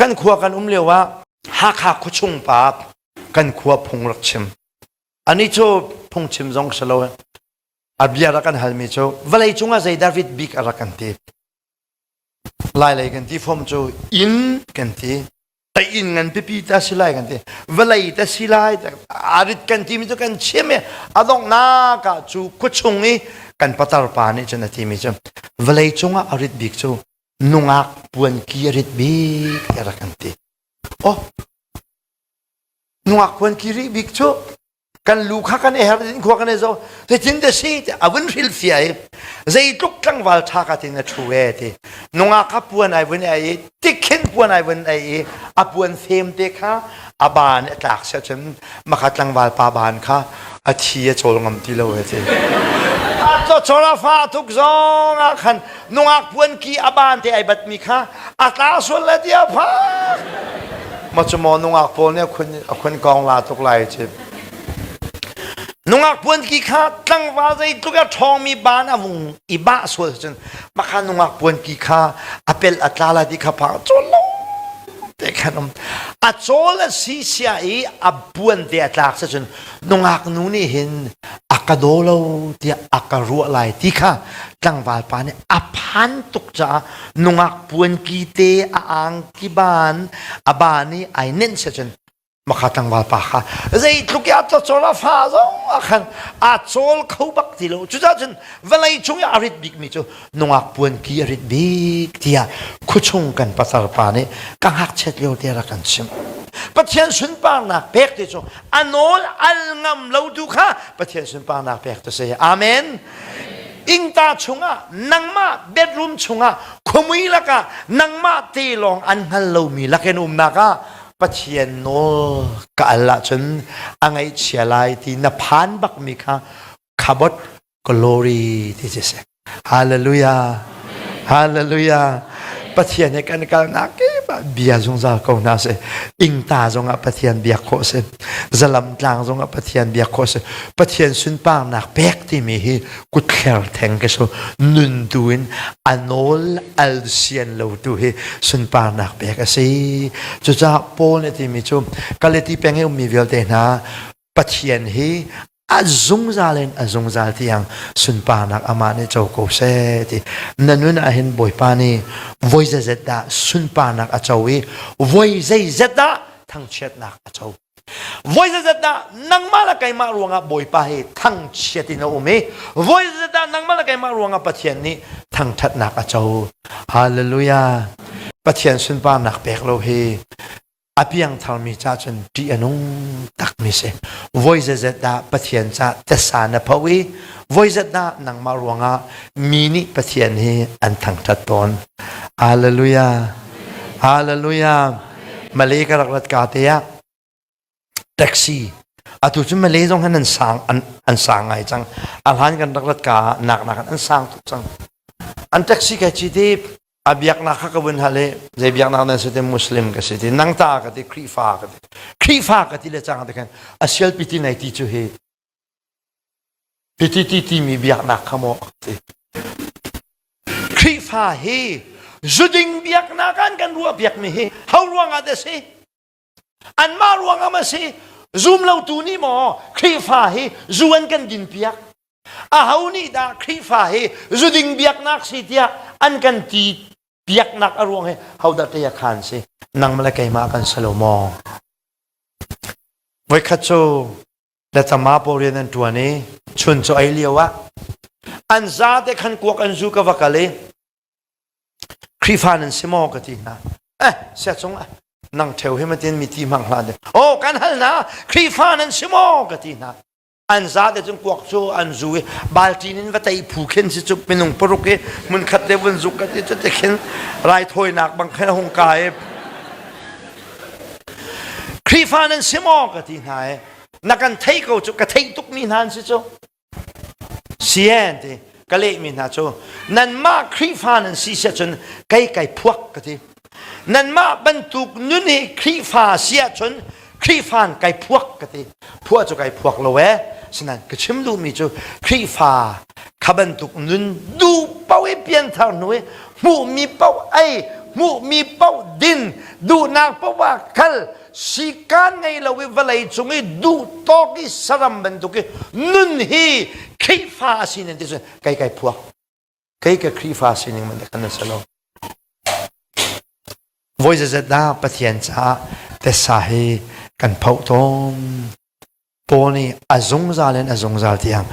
Kan khua kan um lio ah Hakha khuachung pa kan khua phung rak chim. Ani cu phungchim zong si lo. A bia rak kan halmi cu vawlei cungah zeidah rit bik a rak kan ti. Lailei kan ti fom cu inn kan ti. Ta inn ngan pipi ta si lai kan ti. Vawlei ta si lai a rit kan timi cu kan chim i a donghnak ah cu khuachung i kan patar pa nih cun a timi cu vawlei cungah a rit bik cu nungak puanki a rit bik tiah rak kan ti. Oh, nungak puanki rih bik cu kan lu kha kan i her in khua kan i zo zeitin da si ti a vun hril fia i zeitluk tlangval tha ka tin a thu e ti nungak kha puan ai vun ai i tikhin puan ai vun ai i a puan fem te kha a ban a tlak sia cun makha tlangval pa ban kha a thi a chawl ngam ti lo e ti a to chola fa tuk zong ah khan nungak puan ki a ban te ai bat mi kha a tla sual le tia pha ma cu maw nungak pawl nih a khun kong la tuk lai ci nungak puan ki kha tlangval zeitluk a ṭhawngmi ban a vung i bah sual cun makha nungak puan ki kha a pel a tla lai ti kha phang chawl lo te khan um a chawl a si sia i a puan te a tlak sa cun nungak nu nih hin a ka daw lo tiah a ka ruah lai ti kha tlangval pa nih a phan tuk caah nungak puan ki te a angki ban a ban i ai nenh sia cun makha tlangval pa kha zeitluk i a cawl a fa zong ah khan a cawl kho bak ti lo cucaah cun vawlei cung i a rit bikmi cu nungak puan ki a rit bik tiah khuachung kan pasal pa nih ka ngakchiat lio te rak kan chimh Pathian sunparnak pek ti cu a nawl al ngam lo tu kha Pathian sunparnak pek tu si amen ingta chungah nangmah bedroom chungah khuamui lakah nangmah te lawng an hngal lomi lakin umnak ah Pathian nawl ka al ahcun a ngaihchia lai ti na phan bakmi kha khabot glory ti si. Hallelujah. Hallelujah. Pathian he kan kalnak kip ah bia zungzal ko hna sih. Ingta zongah Pathian biak khawh si. Zalam tlang zongah Pathian biak khawh si. Pathian sunparnak pek timi hi kutthler theng ke so nun tu in a nawl al sian lo tu hi sunparnak pek a si. Cucaah Paul nih timi cu Galati peng i ummi vialte hna Pathian hi a zungzal in a zungzal tiang sunparnak amah nih co ko seh ti na nun ah hin Bawipa nih voi zeizet dah sunparnak a co i voi zeizet dah thangchiatnak a co voi zeizet dah nangmah le keimah ruangah Bawipa hi thangchiat in a um i voi zeizet dah nangmah le keimah ruangah Pathian nih thangṭhatnak a co hallelujah Pathian sunparnak pek lo hi a piangtharmi ca cun ṭih a nung takmi si. Voi zeizet dah Pathian ca tasa na pho i voi zet dah nangmah ruangah mi nih Pathian hi an thangṭhat tawn. Hallelujah. Hallelujah. Malay ka rak rat ka te ah taxi atu cu Malay zong han an sang an, an sang ngai cang. A hlan kan rak rat ka nak nak an sang tuk cang. An taxi kai ci te a biaknak kha ka vun hal i zei biaknak nan si ti muslim ka si ti nang ta ka ti khrihfa ka ti khrihfa ka ti le cang te khan a sial piti nei ti cu hi piti ti ti mi biaknak kha maw ti khrihfa hi zuding biaknak an kan ruah biak mi hi ho ruang ah dah si anmah ruang ah ma si zum lo tu nih maw khrihfa hi zu an kan din piak Aho nih dah Khrihfa hi zuding biaknak si tiah an kan ti biaknak a ruang hi hodah te khan si nang le keimah kan si lo maw? Voikhat cu letama pawl rian an ṭuan i chun cu ei lio ah an zate khan kuak an zu ka va kal i Khrihfa nan si maw ka ti hna. Eh, sia cung ah nang ṭheu hi matin mi ti hmang hlah de. Oh, kan hal hna Khrihfa nan si maw ka ti hna. An zate cun kuak cu an zu i balṭin in va tei phu khin si cu minung paruk i hmunkhat te vun zuk ka ti cu ti khin raithawinak bang khin a hung ka i Khrihfa nan si maw ka ti hna i na kan thei ko cu ka theih tukmi hna an si cu sien ti ka lehmi hna cu nanmah Khrihfa nan si sia cun kei kai phuak ka ti nanmah bantuk nun hi Khrihfa si ahcun Khrihfa in kai phuak ka ti phuah cu kai phuak lo ee sinan ka chim duhmi cu Khrihfa kha bantuk nun duh paoh i pianthar hnu i hmuhmi paoh ei Hmuhmi paoh din, duhnak paoh ah kal, sikaan ngei lo i vawlei cung i duh tawk i saram bantuk i nun hi Khrihfa a si nan ti cun kei kai phuak. Kei ka Khrihfa sining man kan na si lo. Voi zazat dah Pathian caah tessa hi kan phoh tawn. Paul nih a zungzal in a zungzal tiang.